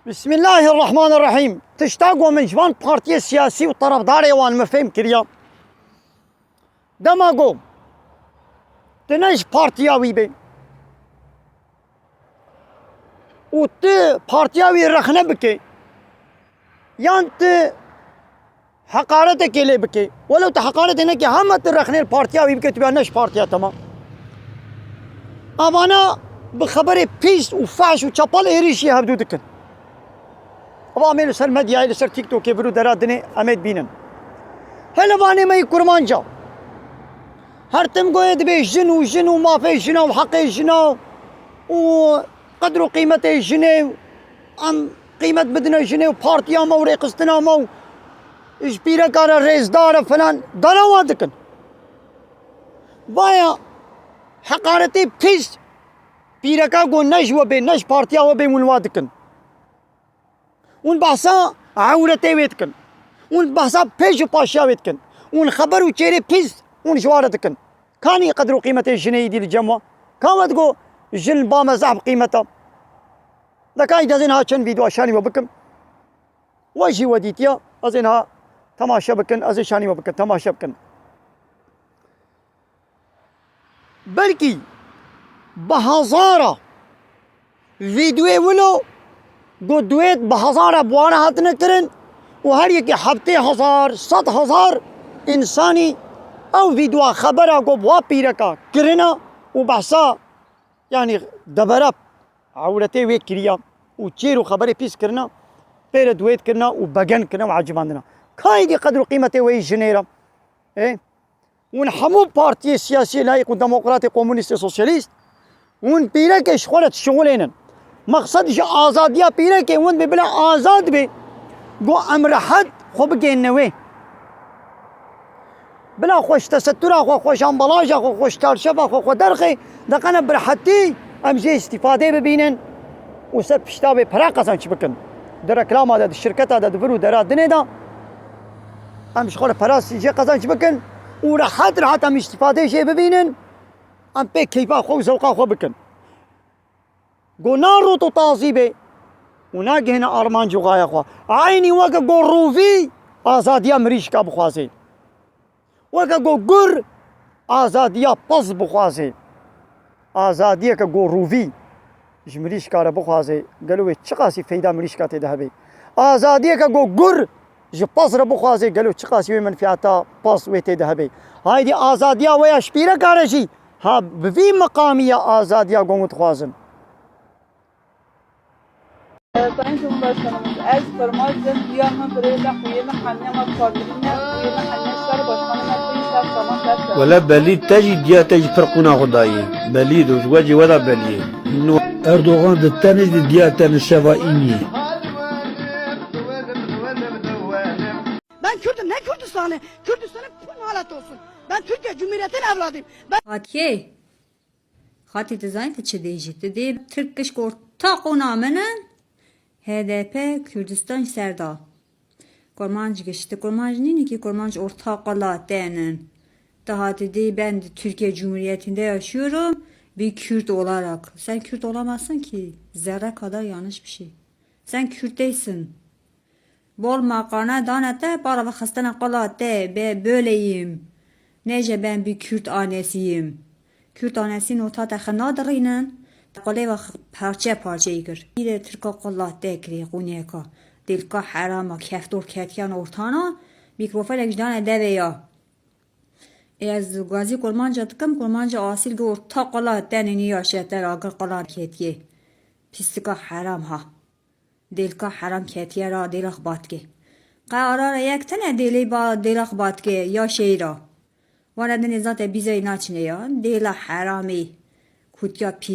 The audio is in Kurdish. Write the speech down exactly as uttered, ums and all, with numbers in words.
Bismillahirrahmanirrahîm. Tişta ku min ji van partiyê siyasî û terefdarê wan min fêm kiriya. Dema ku tu ne ji partiya wî bê û tu partiya wî rexne bike, yan tu heqaretekê lê bike. Welew tu heqaretê neke, hema tu rexnê li partiya wî bike, tu bîya ne ji partiya te ma. Evana bi xeberê pîs û fehş û çepel êrîşî hevdû dikin. Eva em ê li ser medyayê, li ser TikTokê vir û dera dinê em ê dibînin. Hele vanê me yî kurmanca. Her tim goyê dibê jin û jin û mafê jina û heqê jina û qedr û qîmetê jinê û em qîmet bidine jinê û partiya me û rêxistina me û ji pîreka re rêzdar e filan, dara wa dikin. Vaya heqaretê pîs pîreka ku ne ji we bê, ne ji partiya we bê, hûn wa dikin. Hûn behsa ewretê wê dikin. Hûn behsa pêş û paşiya wê dikin. Hûn xeber û çêrê pîs hûn ji wa re dikin. Kanî qedr û qîmetê jinê îdî li cem we? Ka we digo jin ba me zehf qîmet e? Dekayî dezên ha çend vîdeo şanî we bikim. We jî we dîtiya, ez ê niha temaşe bikin, ez ê şanî we bikin, temaşe bikin. Belkî bi hezara vîdyoyê wilo ku duêt bi hezara bi wan re hatine kirin û her yekê heftê hezar, sed hezar însanî ew vîdyoa xebera ku bi wa pîreka kirina û behsa, yanî debera ewretê wê kiriya û çêr û xeberê pîs kirina, pê re duêt kirina û begen kirina û ecibandina. Kayî dî qedr û qîmetê wê yî jinê re? Ê? Hûn hemû partiyê siyasî, layîk û demokratê, komunîstê, sosyalîst, hûn pîrekê ji xwe re dişixulênin. Mexsed ji azadiya pîrekê hûn dibê bila azad bê, ku em rehet xwe bigênine wê. Bila xwe ji tesetura xwe, xwe ji ambalaja xwe, xwe ji çarşefa xwe, xwe derxê, deqene bi rehetî em jê îstîfadê bibînin û ser pişta wê pera qezenç bikin. Di reklama de, di şirketa de, di vir û dera dinê de em ji xwe re pera jê qezenç bikin û rehet rehet em îstîfadê jê bibînin, em pê keyfa xwe û zewqa xwe bikin. Go narot û tazî bê û nagihêne armanc û xaya xwe. Eynî weke go rûvî azadiya mirîşka bixwazê. Weke go gur azadiya piz bixwazê. Azadiyeke go rûvî ji mirîşka re bixwazê, gelo wê çiqasî feyda mirîşka tê de hebe? Azadiyeke go gur ji piz re bixwazê, gelo çiqasî wê menfiyata piz wê tê de hebe? Haydî azadiya we ya ji pîreka re jî ha bi vî miqamî ya azadiya go hûn dixwazin. Sayın Cumhurbaşkanımız, ez Qurmancim, diya min birêve, xuyê min hemiya me Kurd ne, xuyê min hemiya şer, başkanê me pênc şer saman dest. Wele belî te jî diya te jî pir qûna xwe dayî. Belî do ji we jî we da belî. No Erdogan di tenê di diya te nişeva înî. Ben Kürdüm, ne Kürdistan'ı? Kürdistan'ın pul nalet olsun. Ben Türkiye Cumhuriyeti'nin evladıyım. Ben Fatih. Xatî, tu zanî tu çi dê jî? Tu dê Tirk gişk orta qûna min in, H D P Kürdistan ji ser da. Kurmanc gişt, kurmanc nînî ki, kurmanc orta qula te nin. Daha tu dê ben Türkiye Cumhuriyeti'nde yaşıyorum bir Kürt olarak. Sen Kürt olamazsın ki. Zerre kadar yanlış bir şey. Sen Kürt değilsin. Bol maqane dane te, para ve xistene qula te, be böyleyim. Nece ben bir Kürt annesiyim. Kürt annesi nota te xina dirînin. Qulê ve parçe parçe kir. Îre Tirka qula te kirê quneka. Dilka herama, keftor ketiyan ortana. Mikrofonek ji dane devê ya. Ê ez gazî kurmanca dikim, kurmanca asîl gi orta qula te nînî ya şeter agir qula ketiye. Pistika heram ha. Dêlka heram ketiye ra dêla xwe batkê. Qe ara ra yek tene dêlê ba dêla xwe batkê ya şehîra. Wana dinê zate bîzeyî naçine ya. Dêla heramê. Kutiya pîs.